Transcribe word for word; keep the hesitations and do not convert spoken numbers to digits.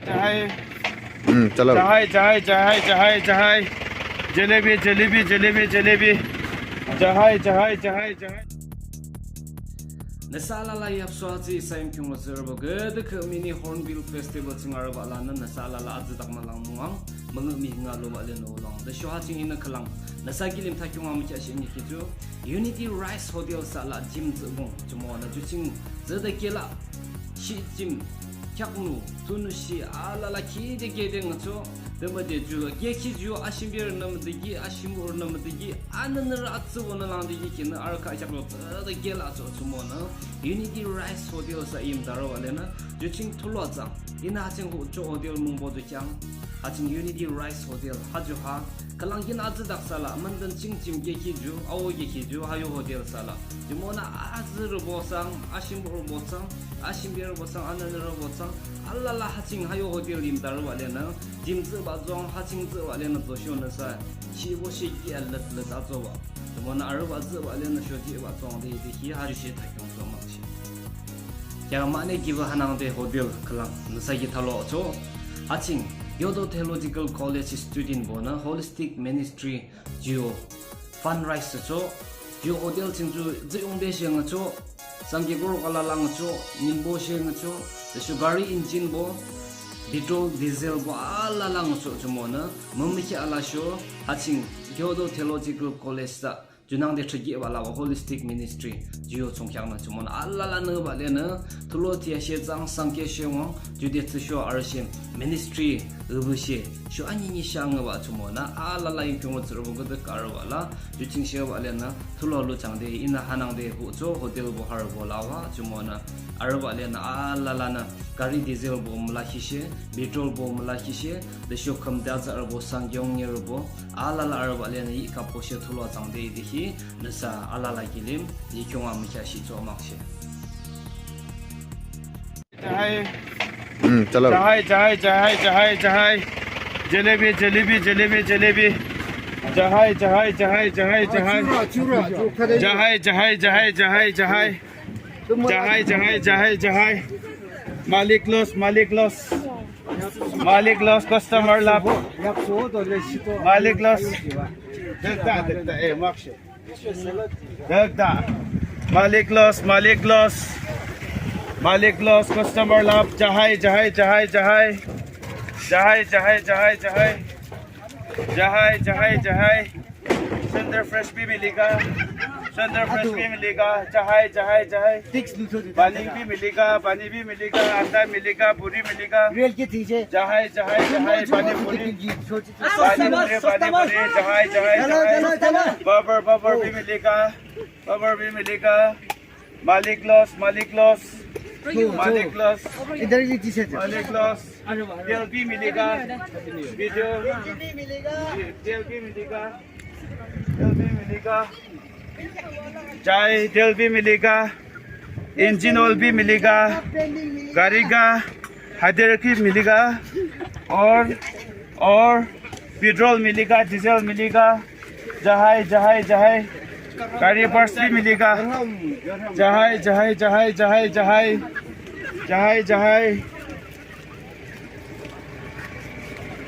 Jahai. Hmm, chalo. Jahai, jahai, jahai, jahai, jahai. Jalebi, jalebi, jalebi, jalebi. Jahai, jahai, jahai, jahai. Nüsa alala yapsu atsü isa Yimkhiung tsührübo küdükhüh mini Hornbill Festival ching arübah lanü nüsa alala atsüdak mülang mung, müngühmühi nga lubah lenü lang. Tüsho ha ching inü khülang nüsa kilim thakhung amükheahshih niki ju Unity Rise Hotel sa la jim tsübung. Jumonü ju ching tsüde kela shi jim kheaknü, tunüshi alala khide kede ngüchoh. Tümüde ju kekhi ju ashimberünü müdükhi, ashimurünü müdükhi, anenürü atsübonü langdükhi kinü arü kheak kheaknü tsüde kela cho jumonü Unity Rise Hotel sa yim darübah lenü ju ching thulu atsang. Inü ha ching hucho hotel mungbo ju kheang. Ha ching Unity Rise Hotel ha ju ha khülang kinü atsüdak sa la mündün ching jim kekhi ju, awo kekhi ju, ha yo hotel sa la. Jumonü atsürübo thsang, ashimurübo thsang, ashimberübo thsang, anenürübo thsang, alala ha ching ha yo hotel yim darübah lenü jim tsübah zong, ha ching tsübah lenü zoshonü sa, shibo shiki alüt lüt atsübah. Jumonü arübah tsübah lenü shojihbah zong de de hi ha ju she thakhung cho makshe. Kheamüanü kiba hanangde hotel khülang nüsa ki thalocho. Ha ching Kyoto Theological College studentbonü Holistic Ministry ju fundraise cho. Ju hotel ching ju ziyungde she ngüchoh. Sangki koro alala ngüchoh, nimbo she ngüchoh. Tüsho gari enginebo, petrol, dieselbo alala ngüchoh jumonü mümükheah alasho ha ching Kyoto Theological College sa junangde thsükihbah labah Holistic Ministry ju yo thsungkheaknü jumonü alala nübah lenü thulu thiyashe thsang sangke she wang jude thsüsho arüshe ministry übüshe sho anini she ngübah jumonü alala Yimkhiung tsührübo küdükhüh arübah la ju ching shebah lenü thulu luchangde inü hanangde hucho hotelbo harübo labah jumonü arübah lenü alalanü gari dieselbo mülakhishe, petrolbo mülakhishe, tüsho khümde atsührübo sangkeong ngerübo alala arübah lenü yikhapbo she thulu atsangde de hi nüsa alala kilim Yimkhiung amükheahshih cho makshe. Jahai. Hmm, chalo. Jahai, jahai, jahai, jahai, jahai. Jalebi, jalebi, jalebi, jalebi. Jahai, jahai, jahai, jahai, jahai. Jahai, jahai, jahai, jahai, jahai. Jahai, jahai, jahai, jahai. Malik los, malik los. Malik los, customer lap. Malik los. Dökda, dökda, eh, makshe. Dökda. Malik los, malik los. Malik los, customer lap. Jahai, jahai, jahai, jahai. Jahai, jahai, jahai, jahai. Jahai, jahai, jahai. Center fresh bhi milega. Center fresh bhi milega. Jahai, jahai, jahai. Pani bhi milega, pani bhi milega, anda milega, puri milega. Jahai, jahai, jahai, pani puri. Pani puri, pani puri, jahai, jahai, jahai. Babur, babur bhi milega. Babur bhi milega. Malik los, malik los. Malik los. Malik los. Tel bhi milega. Video. Tel bhi milega. Tel bhi milega. Jahai, tel bhi milega. Engine oil bhi milega. Gari ka hydro bhi milega. Aur, aur petrol milega, diesel milega. Jahai, jahai, jahai. Gari parts bhi milega. Jahai, jahai, jahai, jahai, jahai. Jahai, jahai.